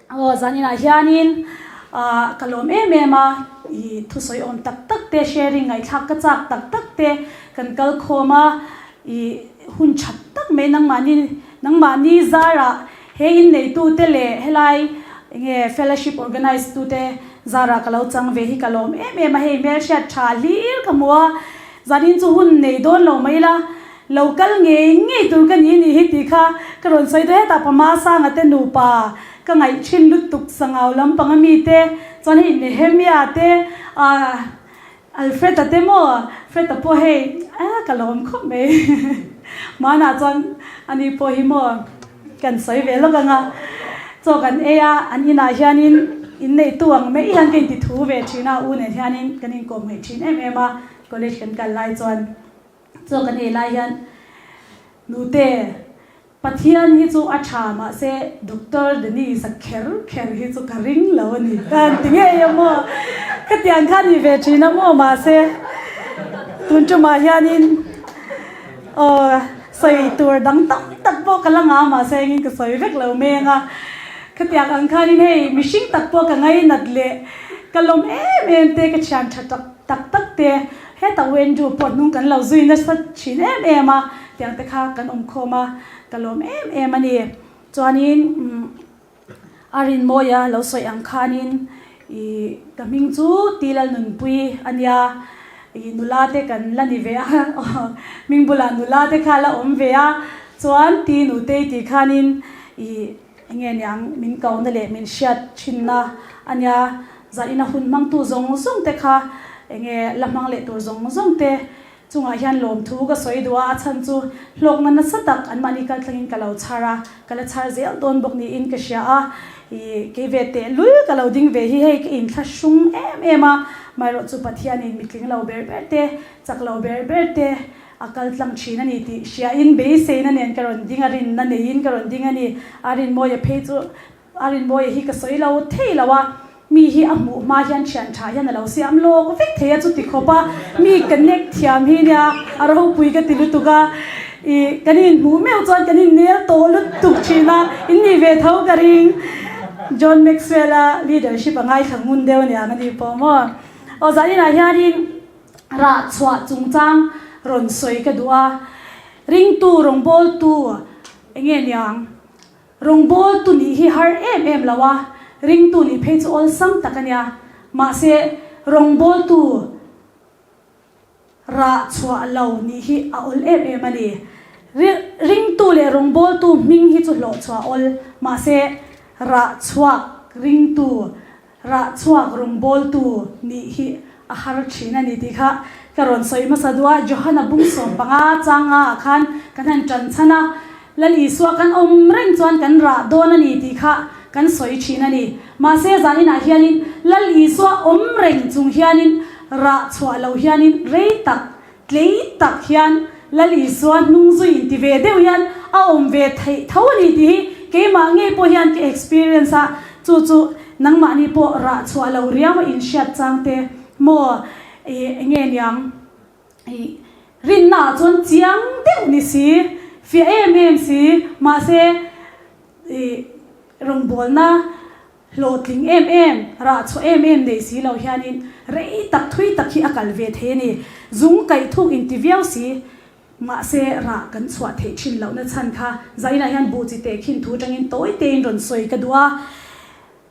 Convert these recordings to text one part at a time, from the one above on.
Aw zaninah hianin ka lawm em em a, i thusawi awm tak tak te, sharing ngaihthlak ka chak tak tak te kan kal khawm a, i hun that tak mai nangmahni nangmahni zarah he inneitute leh helai enge fellowship organise tute zarah ka lo chang ve hi ka lawm em em a, hei hmelhriat tha hlir ka hmu a, zanin chu hun nei dawn lo mai la. Lo kal ngei ngei tur ka ni nih hi tih kha ka rawn sawi daih a, tah Pama Sanga te nupa ka ngaih thin lutuk Sangau lampang a mi te chuan hei Nehemia te ah Alfred-a te maw Fred-a pawh hei ah ka lawm khawp mai hmanah chuan ani pawh hi maw kan sawi ve lawk ang a chaw kan ei a an inah hianin inneihtu ang mai hian ka inti thu ve thin a u nen hianin kan inkawm ngaih thin em em a college kan kal lai chuan. Chaw kan ei lai hian nute Pathian hi chu a tha mahse Doctor Denise a kher kher hi chu ka ring lo a ni ka han ti ngei a maw ka tiang kha ni ve thin a maw mahse tun tumah hianin aw sawi tur dang tam tak pawh ka la ngah mahse engin ka sawi vek lo meng a khatiang ang khanin hei mihring tak pawh ka ngainat leh ka lawm em em te ka thian tha tak tak tak te Heta U Andrew pawh hnung kan lo zui nasa thin em em a, tiang te kha kan awm khawm a, ka lawm em em a ni. Chuanin a Rinmawia lo sawi ang khanin ih ka hming chu Ti Lalnunpui a nia, ih nula te kan la ni ve a, hming bulah nula te kha la awm ve a, chuan Ti Nutei tih khanin ih eng nge niang min kohna leh min hriat thinna a nia. Zaina hun hmangtu zawng zawng te kha enge la hmang leh tur zawng zawng te chungah hian lawmthu ka sawi duh a, a chhan chu hlawkna nasa tak anmahni kal thlangin ka lo chhar a, ka la chhar zel dawn bawk niin ka hria a, ih kei ve tehlul ka lo ding ve hi hei ka inthlahrung em em a, maherawh chu Pathianin mitling lo ber ber te, chak lo ber ber te a kal tlang thin a ni tih hriain beiseina nen ka rawn ding a, rinna neiin ka rawn ding a ni, a Rinmawia phei chu A Rinmawia hi ka sawi lo thei lo a, mi hi a hmuh hma hian thian tha hian a lo siam lawk vek thei a, chuti khawp a mi connect thiam hi nia a ropui ka ti lutuk a, ih kan inhmuh meuh chuan kan innel tawh lutuk thin a, in nih ve tho ka ring. John Maxwell a leadership a ngaithla ngun deuh aniang a ni pawh maw. Aw zaninah hianin rah chhuah chungchang rawn sawi ka duh a, ringtu rawngbawltu enge niang? Rawngbawltu nih hi har em em lo a, ringtu nih phei chu awlsam tak a nia. Mahse, rawngbawltu rah chhuah lo nih hi a awl em em a ni. Ringtu leh rawngbawltu hming hi chu hlawh chhuah awl, mahse, rah chhuak ringtu, rah chhuak rawngbawltu nih hi a har thin a ni tih kha ka rawn sawi hmasa duh a. Johana bung 15 changa ah khan kan han tan chhan a, Lal Isua kan awm reng chuan kan rah dawn a ni tih kha kan sawi thin a ni. Mahse zaninah hianin Lal Isua awm reng chung hianin rah chhuah lo hianin rei tak, tlei tak hian Lal Isua hnung zui inti ve deuh hian a awm ve theih tho a ni tih hi keimah ngei pawh hian ka experience a, chu chu nangmahni pawh rah chhuah lo riau a inhriat chang te maw ih enge niang. Ih, rinna ah chuan chiang deuh ni si, fiah em em si, mahse ih rawngbawlna hlawhtling em em, rah chhuah em em nei si lo hianin rei tak thui tak hi a kal ve thei a ni. Zung kaih thuk inti viau si, mahse rah kan chhuah theih thin lohna chhan kha zainah hian buh chi teh khin thu tangin tawi tein rawn sawi ka duh a.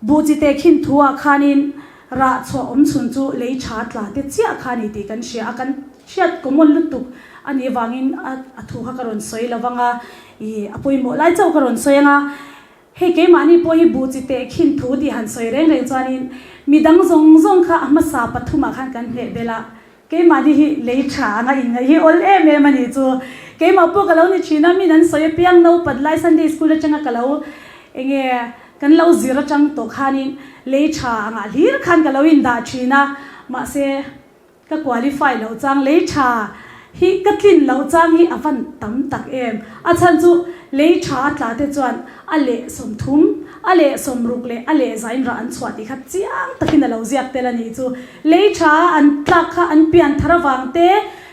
Buh chi teh khin thu ah khanin rah chhuah awm chhun chu lei tha tla te chiah kha a ni tih kan hria a, kan hriat common lutuk a nih avangin a thu kha ka rawn sawi lo vang a, ih a pawimawh lai chauh ka rawn sawi ang a. Hei keimahni pawh hi buh chi teh khin thu tih han sawi reng reng chuanin midang zawng zawng kha a hmasa pathumah khan kan hneh belh a, Keimahni hi lei tha anga inngaih hi awl em em a nih chu. Keimah pawh ka lo ni thin a, min an sawi apiang naupat lai Sunday school atanga ka lo enge kan lo zir atang tawh khanin lei tha angah hlir khan ka lo indah thin a, mahse ka qualify loh chang lei tha hi ka tlin loh chang hi a van tam tak em. A chhan chu lei tha a tla te chuan A leh 30, a leh 60 leh a leh zain rah an chhuah tih kha chiang takin a lo ziak tel a nih chu. Lei tha an tlak kha an pian thar avang te,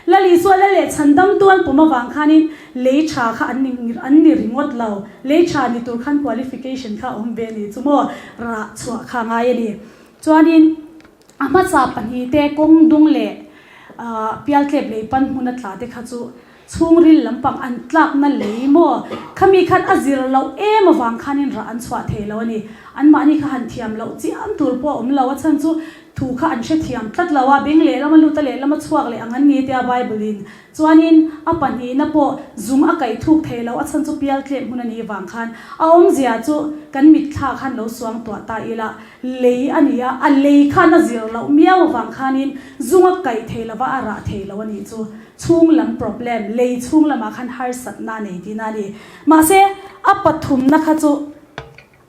Lal Isua lal leh chhandamtu an pawm avang khanin lei tha kha an ni an ni ringawt lo. Lei tha ni tur khan qualification kha a awm ve a ni chu maw? Rah chhuah kha a ngai a ni. Chuanin a hmasa pahnihte kawng dung leh pialtlep lei pan hmun a tla te kha chu Chhungril lampang an tlakna lei maw? Khami khan a zir loh em avang khanin rah an chhuah thei lo a ni. Anmahni kha han thiam loh chiam tur pawh a awm lo. A chhan chu thu kha an hrethiam tlat lo a, beng lehlama lut a lehlama chhuak leh ang an ni tia Bible-in. Chuanin a pahnihna pawh zung a kaih thuk thei lo, a chhan chu pial tlem hmun a nih vang khan. A awmzia chu kan mitthla khan lo suang tuah ta ila, lei a ni a, a lei khan a zir loh miau avang khanin zung a kaih thei lova a rah thei lo a nih chu. Chhung lam problem, lei chhung lamah khan harsatna a nei tihna a ni. Mahse, a pathumna kha chu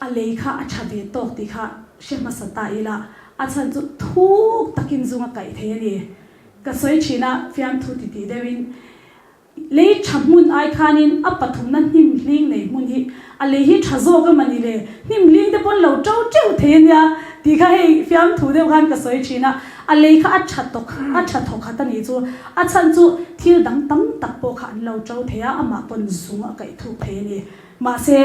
a lei kha a tha ve tawk tih kha hre hmasa ta ila, a chhan chu thuk takin zung a kaih thei a ni. Ka sawi thin a, fiamthu titih deuhin lei tha hmun ai khanin a pathumna hnim hling nei hmun hi a lei hi tha zawk a mani le, hnim hling te pawn lo to teuh thei a nia tih kha hei fiamthu deuh khan ka sawi thin a. A lei kha a tha tawk, a tha thawk khat a nih chu. A chhan chu thil dang tam tak pawh kha an lo to thei a, amah pawn zung a kaih thuk thei a ni. Mahse,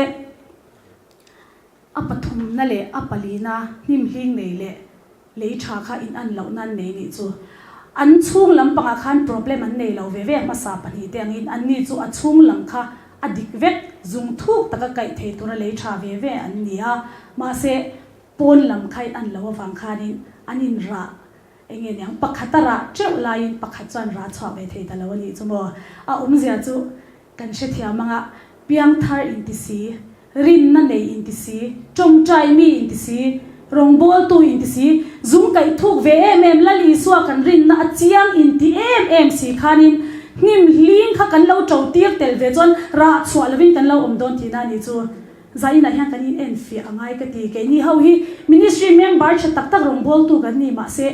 a pathumna leh a palina hnim hling nei leh lei tha kha in an loh nan nei nih chu. An chhung lampangah khan problem an nei lo ve ve hmasa pahnihte angin anni chu a chhung lam kha a dik vek, zung thuk taka kaih thei tura lei tha ve ve an ni a. Mahse, Pawn lam kha in an lo avang khanin an in rah eng nge niang pakhat a rah teuh laiin pakhat chuan rah chhuah ve thei ta lo a nih chu maw? A awmzia chu kan hrethiam anga piangthar inti si, rinna nei inti si, tawngtai mi inti si, rawngbawltu inti si, zung kaih thuk ve em em Lal Isua kan rinna a chiang inti em em si khanin hnim hling kha kan lo to tir tel ve chuan rah chhuah lovin kan lo awm dawn tihna a nih chu. Zainah hian kan in enfiah a ngai ka ti. Keini ho hi ministry member tha tak tak rawngbawltu kan ni mahse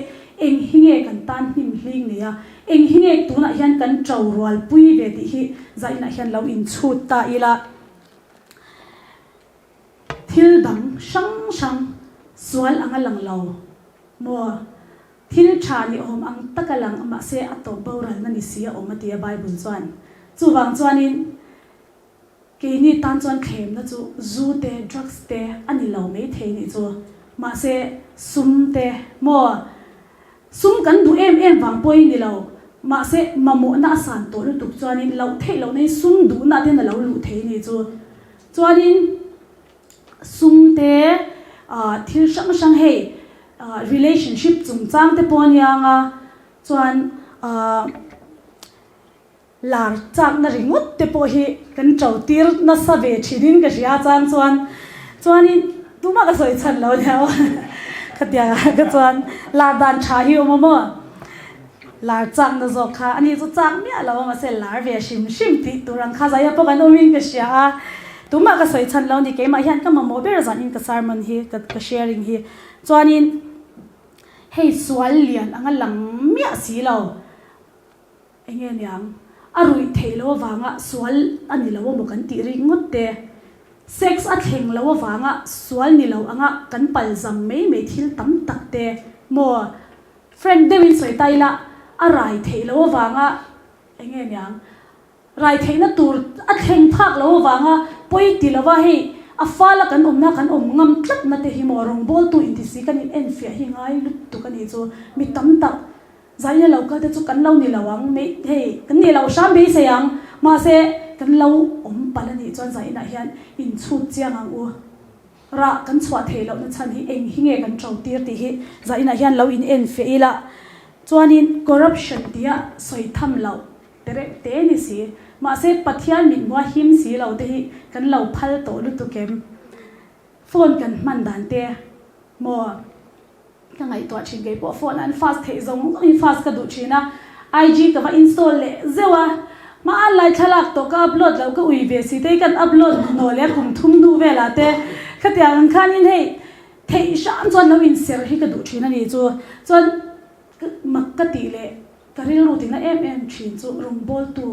eng hi nge kan tan hnim hling nei a, eng hi nge tunah hian kan to rualpui ve tih hi zainah hian lo inchhut ta ila. Thil dang hrang hrang sual anga lang lo maw? Thil tha ni awm ang taka lang mahse a tawp boralna ni si a awm a ti a Bible chuan. Chuvang chuanin. Keini tan chuan thlemna chu zu te, drugs te a ni lo mai thei nih chu. Mahse, sum te maw? Sum kan duh em em vang pawhin ni lo. Mahse, mamawhna a san tawh lutuk chuanin loh theih lohna hi sum duhna ten a lo luh thei nih chu. Chuanin sum te, thil hrang hrang hei relationship chungchang te pawh a nia ang a, chuan Lar chakna ringawt te pawh hi kan to tir nasa ve thinin ka hria chang chuan chuanin tumah ka sawi chhan lo nia aw khatiang ah kha chuan lar dan tha hi awm a maw lar chakna zawk kha ani chu chak miah lo a mahse lar ve hrim hrim tih tur ang kha zaia pawh kan awmin ka hria a tumah ka sawi chhan lo ni keimah hian ka mamawh ber zanin ka sermon hi ka sharing hi chuanin hei sual lian anga lang miah si lo. Eng nge niang? A ruih theih loh avanga sual a ni lo amaw kan tih rik ngawt te? Sex a thleng loh avanga sual ni lo anga kan palzam mai mai thil tam tak te maw? Frank deuhin sawi ta ila, a rai theih loh avanga eng nge niang? Rai theihna tur a thleng phak loh avanga pawi ti lova hei a fala kan awmna kan awm ngam tlatna te hi maw rawngbawltu intisi kan in enfiah hi ngai lutuk a nih chu mi tam tak Zaina lo kal te chu kan lo ni lo ang mai hei kan nih loh hram beisei ang mahse kan lo awm palh a nih chuan zainah hian inchhut chiang ang u rah kan chhuah theih lohna chhan hi eng hi nge kan to tir tih hi zainah hian lo in en fiah ila chuanin corruption tia sawi tham loh tereuh te ni si mahse Pathian mithmuha him si lo te hi kan lo phal tawh lutuk em phone kan hman dan te maw. Ka ngaihtuah thin kei pawh phone an fast theih zawng zawngin fast ka duh thin a, IG ka va install leh zeuh a, hma lai thlalak tawh ka upload loh ka ui ve si te hi kan upload hnawh leh a kum thum hnu velah te khatiang ang khanin hei theih hram chuan lo inser hi ka duh thin a ni chu chuan mak ka tih leh ka rilru tina em em thin chu rawngbawltu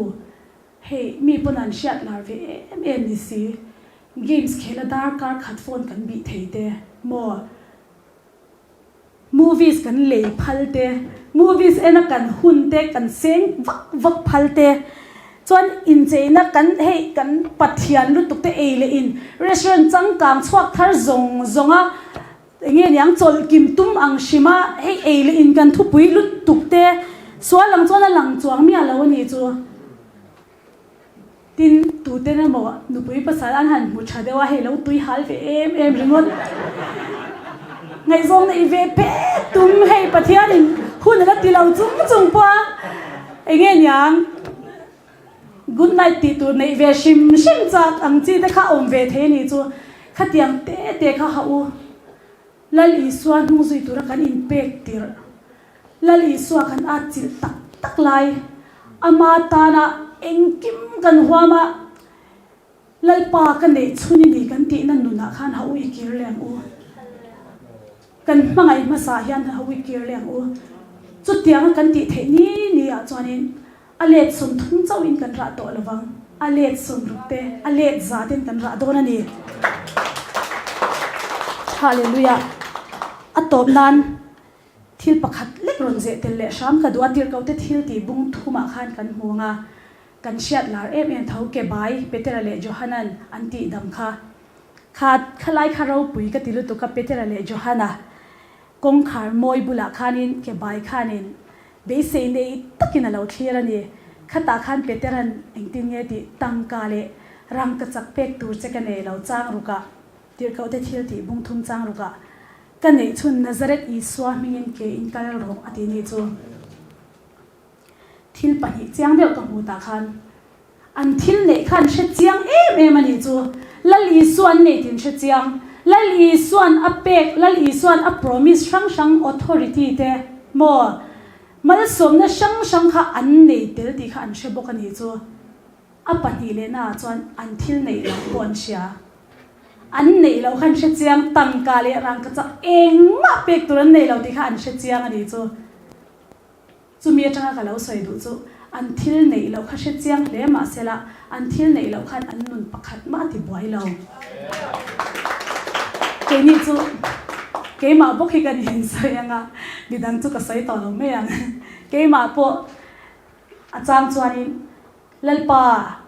hei mi pawn an hriat lar ve em em ni si games khela darkar khat phone kan bih thei te maw. Movies kan lei phal te. Movies en a kan hun te kan seng vak vak phal te chuan incheina kan hei kan Pathian lutuk te ei leh in restaurant changkang chhuak thar zawng zawng a enge niang chawlh kim tum ang hrim a hei ei leh in kan thupui lutuk te sual ang chuan a lang chuang miah lo a nih chu. Tin, tuten emaw nupui pasal an han hmu tha deuh a, hei lo tui hal ve em em ringawt. Ngaihzawng neih ve phet tum hei Pathianin hun a la ti lo chung chung pawh a, enge niang good night tih tur neih ve hrim hrim chak ang chi te kha awm ve thei a nih chu. Khatiang te te kha hauh u. Lal Isua hnung zui tura kan inpek tirh, Lal Isua kan atchilh tak tak lai, ama tana engkim kan huam a, Lalpa ka neih chhun i ni kan tihna nunah khan ha ui kir leh ang u. Kan hmangaih hmasa hian ha ui kir leh ang u. Chutianga kan tih theih ni ni ah chuanin A let 30 chauhin kan rah tawh lovang, a let 60 te, a let za ten kan rah dawn a ni. Hallelujah! A tawp nan thil pakhat lek rawn zeh tel leh hram ka duh a, tirhkote thil tih bung thumah khan kan hmu ang a, kan hriat lar em em tho ke bai Petera leh Johanan an tih dam kha. Kha khalai kha ropui ka ti lutuk a, Petera leh Johana Kawngkhar mawi bulah khanin ke bai khanin beisei nei takin a lo thlir a ni. Khatah khan Petera'n engtin nge tih tangka leh rangkachak pek tur che ka nei lo chang rukah, tirhkohte thil tih bung thum chang rukah, ka neih chhun Nazareth Isua hmingin ke in kal rawh a ti nih chu. Thil pahnih chiang deuh ka hmuh tah khan An thil neih kha an hre chiang em em a nih chu. Lal Isua an neih tih an hre chiang. Lal Isua'n a pek, Lal Isua'n a promise hrang hrang authority te maw, malsawmna hrang hrang kha an nei tel tih kha an hre bawk a nih chu. A pahnih leh naah chuan an thil neih loh pawh an hria. An neih loh kha an hre chiang, tangka leh rangkachak engmah pek tur an nei lo tih kha an hre chiang a nih chu. Chumi atanga ka lo sawi duh chu, an thil neih loh kha hre chiang hle mah sela, an thil neih loh khan an nun pakhat mah a ti buai lo. Keini chu keimah bawk hi ka ni in sawi anga, midang chu ka sawi tawh lo mai ang. Keimah pawh a chang chuanin Lalpa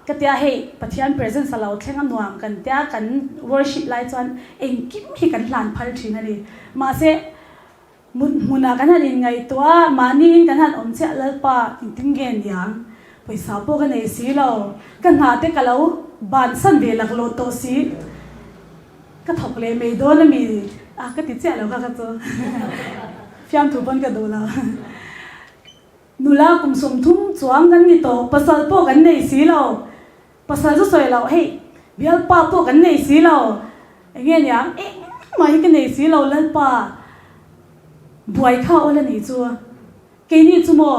ka tia hei Pathian presence a lo thleng a nuam kan tia kan worship lai chuan engkim hi kan hlan phal thin a ni. Mahse. Mut hmunah kan han inngaihtuah a, mahniin kan han awm chiah Lalpa engtin nge niang? Pawisa pawh ka nei si lo, ka hna te ka lo bansan ve laklawh tawh si, ka thawk leh mai dawn a mi? A ka ti chiah lo kha ka chu fiamthu pawn ka duh lo. Nula kum 30 chuang kan ni tawh, pasal pawh kan nei si lo. Pasal chu sawi loh, hei bialpa pawh kan nei si lo, enge niang engmah hi ka nei si lo Lalpa buai kha awl a nih chu. Keini chu maw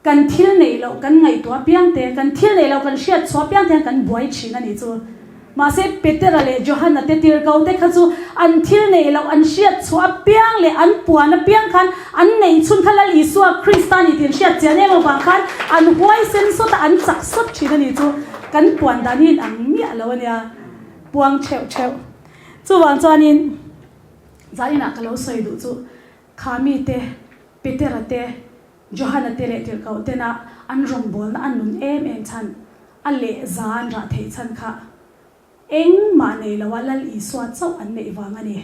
kan thil neih loh kan ngaihtuah apiang te, kan thil neih loh kan hriat chhuah apiang te hian kan buai thin a nih chu. Mahse Petera leh Johana te tirhko te kha chu an thil neih loh an hriat chhuah apiang leh an puan apiang khan an neih chhun kha Lal Isua Krista ni tih an hriat chian em avang khan an huaisen sawt a, an chak sawt thin a ni chu kan puan dan hi in ang miah lo a nia, puang theuh theuh. Chuvang chuanin zaninah ka lo sawi duh chu kha mite Petera te, Johana te leh tirhkoh tena an rawngbawlna a nun em em chhan, a leh za an rah theih chhan kha engmah nei loa Lal Isua chauh an neih vang a ni.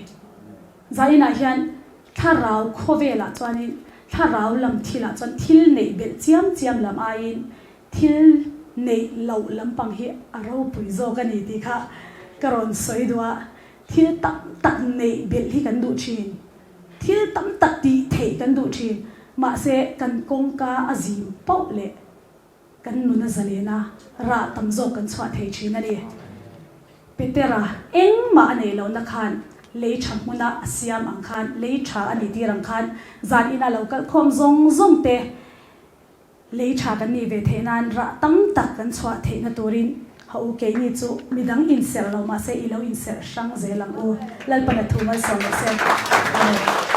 Zainah hian thlarau khawvelah chuanin thlarau lam thilah chuan thil neih belh chiam chiam lam aiin thil neih loh lampang hi a ropui zawk a ni tih kha ka rawn sawi duh a, thil tam tak neih belh hi kan duh thin. Thil tam tak tih theih kan duh thin, mahse kan kawngka a zim pauh leh kan nun a zalen a, rah tam zawk kan chhuah thei thin a ni. Petera engmah a neih lohna khan lei tha hmuna a siam ang khan, lei tha a nih tir ang khan zan ina lo kalkhawm zawng zawng te, Lei tha kan nih ve theih nan rah tam tak kan chhuah theihna turin ha u keini chu midang inserh lo mahse i lo inserh hrang zel ang u. Lalpan a thu malsawm rawh se. Amen.